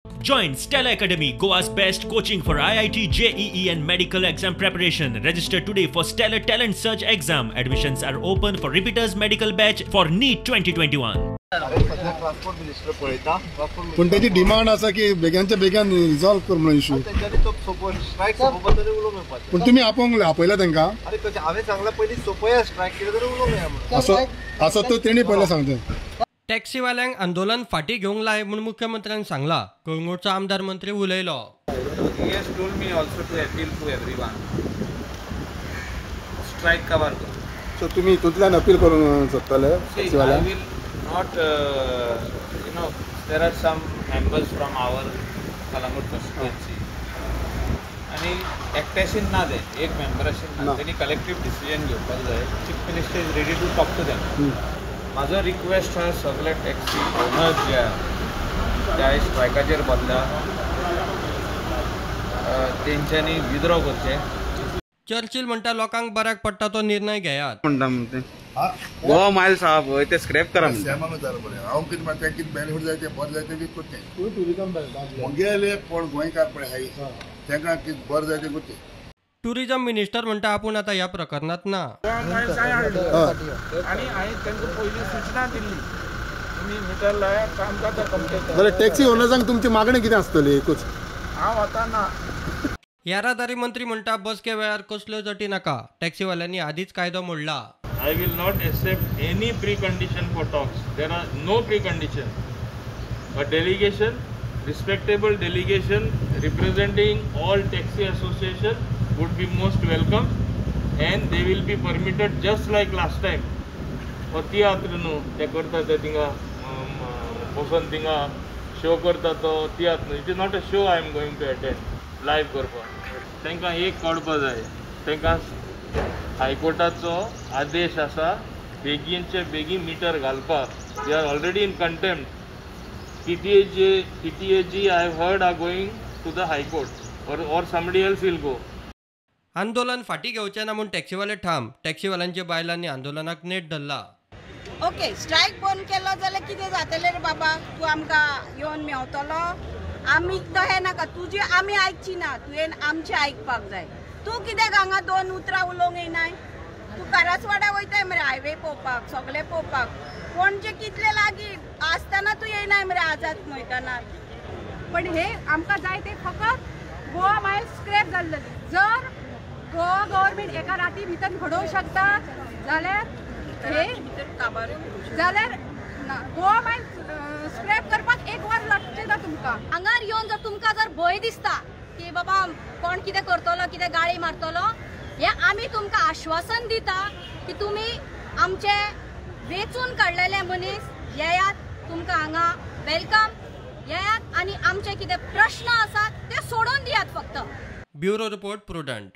Join Stella Academy, Goa's best coaching for IIT, JEE and medical exam preparation. Register today for Stellar Talent Search exam. Admissions are open for repeaters medical batch for NEET 2021. Transport minister पळयता. पूण तेची demand आसा की बेगानच्या बेगान resolve कर म्हणून issue. तेंच्यांनी तो strike सोंपोवपा तरी उलोवंक मेळपाचें. पूण तुमी आपोवंक आपयला तांकां? आरे कशें हांवें सांगलां पयलीं सोंपया स्ट्रायक कितें तरी उलोवंक मेळया म्हणून. असो असो तो तेणी पयलें सांगता. टॅक्सीवाल्यांक आंदोलन फाटीं घेवंक लाय म्हूण मुख्यमंत्र्यान सांगला. कळंगूटचो आमदार मंत्री उलयलो. He has told me also to appeal to everyone. Strike काबार कर. सो तुमी हितूंतल्यान अपील करूंक सोदतले See, I टॅक्सीवाल्यांक? Will not, there are some members from our Calangute constituency. आनी एकट्याशीन ना तें, एक मेंबराशीन ना, ना. तेणी कलेक्टीव डिसिजन घेवपाक जाय. Chief Minister is ready to talk to them. म्हाजो रिक्वेस्ट आहा सगळे टॅक्सी ओनर्स जे आहा ते आयज स्ट्रायकाचेर बसल्या, तेंच्यांनी विद्रॉ करचें. चर्चिल म्हणटा लोकांक बऱ्याक पडटा तो निर्णय घेयात. म्हणटा म्हण ते गोवा मायल्स आहा पळय, ते स्क्रॅप करा म्हणटा. सेमानू जालें बरें. हांव कितें म्हणटा, तें कितें बेनिफीट जाय तें बरें जाय तें कितें करचें. टुरिजम. म्हगेले कोण गोंयकार पळय आहाय तांकां कितें बरें जाय तें करचें. टुरिजम मिनिस्टर म्हणटा आपूण आतां ह्या प्रकरणांत ना. आनी हांवें तांकां पयलीं सुचना दिल्ली, तुमी मिटर लायात, काम जाता कंप्लीट. बरें, टॅक्सी ओनर्सांक तुमची मागणी कितें आसतली एकूच? हांव आतां ना. येरादारी मंत्री म्हणटा बसके वेळार कसल्यो जटी नाका. टॅक्सीवाल्यांनी आदींच कायदो मोडला. I will not accept any precondition for talks. There are no precondition. A delegation, respectable delegation representing all taxi association would be most welcome and they will be permitted just like last time. हो तियात्र न्हू ते करता ते थिंगा बसून थिंगा show करता तो तियात्र न्हू. It is not a show I am going to attend live करपाक. तांकां एक कळपा जाय, तांकां हायकोर्टाचो आदेश आसा बेगीनचे बेगीन मिटर घालपाक. They are already in contempt. TTAG, TTAG, I have heard, are going to the High Court or somebody else will go. आंदोलन फाटीं घेवचें ना म्हूण टॅक्सीवाले ठाम. टॅक्सीवाल्यांच्या बायलांनी आंदोलनाक नेट धरला. ओके, स्ट्रायक बंद केलो जाल्यार कितें जातलें रे बाबा? तूं आमकां येवन मेवतलो? आमी तशें नाका, तुजी आमी आयकची ना, तुवें आमचें आयकपाक जाय. तूं कित्याक हांगा दोन उतरां उलोवंक येनाय? तूं करासवाडा वयताय मरे हायवे पळोवपाक, सगळें पळोवपाक. पणजे कितले लागीं आसतना तूं येयनाय मरे आझाद मैदानार. पण हे आमकां जाय ते फकत गोवा मायल्स स्क्रॅप जाल्ले. जर गोवा गव्हर्मेंट एका राती भितर घडोवंक शकता जाल्यार हे जाल्यार ना, गोवा मायल्स स्क्रॅप करपाक एक वर लागचें ना तुमकां. हांगार येवन जर तुमकां जर भंय दिसता की बाबा कोण कितें करतलो, कितें गाळी मारतलो, हें आमी तुमकां आश्वासन दिता की तुमी आमचे वेंचून काडलेले मनीस येयात, तुमकां हांगा welcome. येयात आनी आमचे कितें प्रश्न आसात ते सोडोवन दियात फक्त. Bureau report, Prudent.